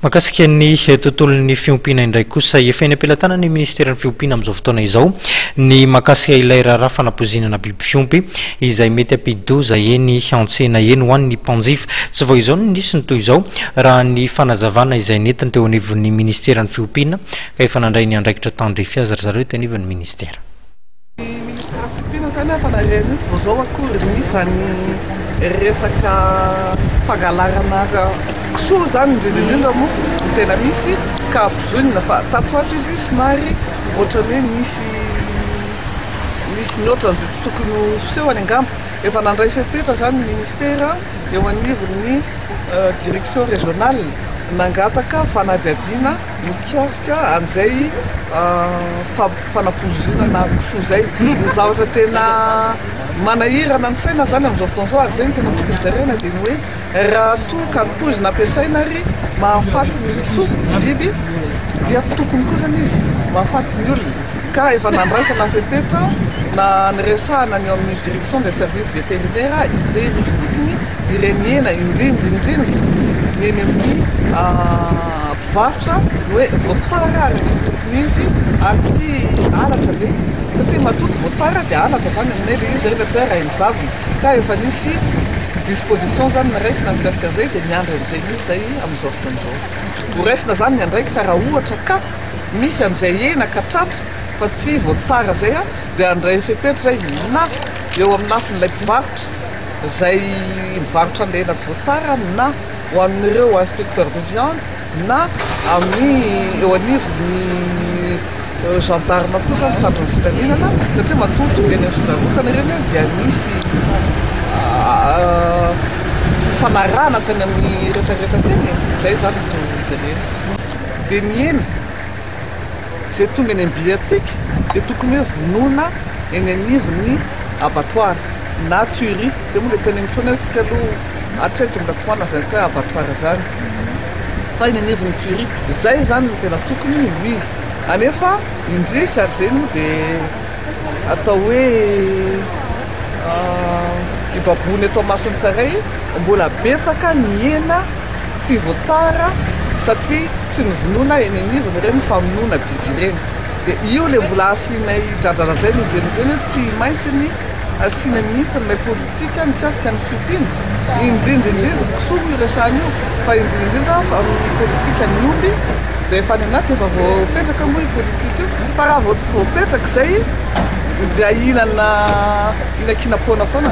Mahakasika ny tontolon'ny fiompiana indray kosa, efa eny am-pelatanan'ny minisiteran'ny fiompiana amin'izao fotoana izao ny mahakasika ilay raharaha fanapoizinana biby fiompy izay mety hampidi-doza eny an-tsena eny ho an'ny mpanjifa. Tsy vao izao no nisy ny toy izao raha ny fanazavana izay nentiny teo anivon'ny minisiteran'ny fiompiana ka efa nandray ny andraikitra tandrify azy ry zareo teo anivon'ny minisitera. Ny Ministera Fiompiana izany efa nahare an'io tsy vao izao akory, nisy izany resaka fangalarana kisoa izany indrindra indrindra moa no tena misy ka ampozoinina fa tato ho ato izy somary ohatran'ny hoe nisy nisy nihoatra an'izay tsy tokony ho fisehony angamba. Efa nandray fepetra izany ny Ministera eo anivon'ny direction régionale nangataka fanadihadiana mikasika an'izay fanapoizinana kisoa izay. Ny zavatra tena manahirana ny saina izany amin'izao fotoana izao ary izay no tena tokony jerena dia ny hoe raha toa ka ny poizina ampiasaina ary mahafaty ny kisoa, ny biby, dia tokony koa izany izy mahafaty ny olona. Ka efa nandraisana fepetra na niresahana ny eo amin'ny direction des services vétérinaires hijery ifotony ireny hena indrindra indrindra ny eny amin'ny mpivarotra ny hoe voatsara araka ny tokony izy ary tsy halatra ve satria matoa tsy voatsara dia halatra izany aminay ilay izy rehefa atao hoe rainizavona ka efa nisy disposition izany noraisina mikasika an'izay dia miandry an'izay mihitsy izay amin'izao fotoana izao. Horaisina izany ny andraikitra raha ohatra ka misy an'izay hena ka tratra fa tsy voatsara izay dia handray fepetra izay na eo amin'ny lafin'ilay mpivarotra izay mivarotra an'ilay hena tsy voatsara na ho an'ireo inspecteur de viande na amin'ny eo anivon'ny gendarme kosa mpitandro ny filaminana satria matoa tonga eny amin'ny fivarotana ireny dia misy fifanarahana teny amin'ny rehetrarehetra teny e, izay izany no jerena. Dia ny hena izay tonga eny am-biantsika dia tokony hoe vonoina eny anivon'ny abattoir na tuerie, izay moa ilay teneniko foana hoe tsika aloha hatreto mbola tsy manana izany atao hoe abattoir izany fa eny anivon'ny tuerie, izay izany no tena tokony ho izy. Anefa indrisy ary izay moa dia atao hoe hibaboana eto amason'ny tsirairay, mbola betsaka ny hena tsy voatsara satria tsy novonoina eny anivony ireny famonoana biby ireny. Dia io ilay mbola asianay dradradradraina ombieny ombieny hoe tsy maintsy ny asiana mihitsy ilay politika mikasika ny fiompiana, indrindra indrindra, kisoa moa io resahana io, fa indrindra indrindra amin'ny politikan'ny omby izay efa any anatiny, efa voapetraka moa io politika io, fa raha vao tsy voapetraka izay dia hihinana hihinankinam-poana foana.